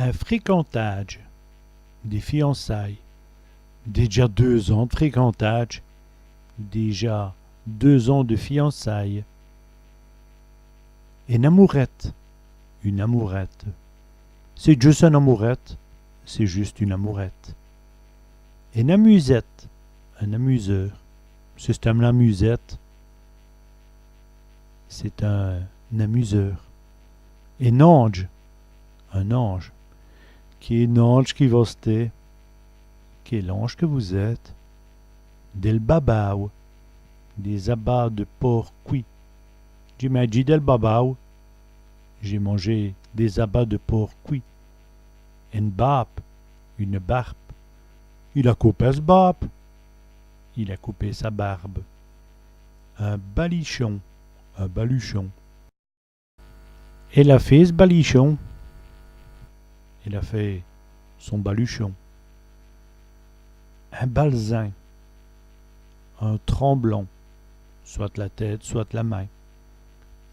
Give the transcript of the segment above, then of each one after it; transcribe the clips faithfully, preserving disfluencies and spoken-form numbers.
In fréquentâdje, des fiançailles. Dèdja deûs-ans d' fréquentâdje, déjà deux ans de fiançailles. Ène amourète, une amourette. C'èst djusse ène amourète, c'est juste une amourette. Ène amûzète, un amuseur. C'è-st-ène amûzète, c'est un amuseur. Èn-andje, un ange. Qué-n-andje qui vos-èstez, quel ange que vous êtes. Dèl babawe, des abats de porc cuit. Dj'é mindjî dèl babawe, j'ai mangé des abats de porc cuit. Ène bâbe, une barbe. Il a côpé s' bâbe, il a coupé sa barbe. In balichon, un baluchon. Èle a fét s' balichon. Elle a fait son baluchon. In balzin, un tremblant, soit la tête, soit la main.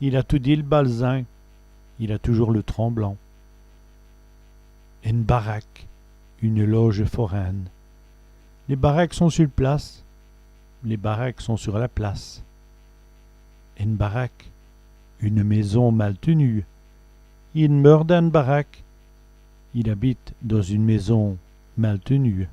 Il a toudi l' balzin, il a toujours le tremblant. Ène baraque, une loge foraine. Lès baraques sont su l' place, les baraques sont sur la place. Ène baraque, une maison mal tenue. I d'meure dins ène baraque, il habite dans une maison mal tenue.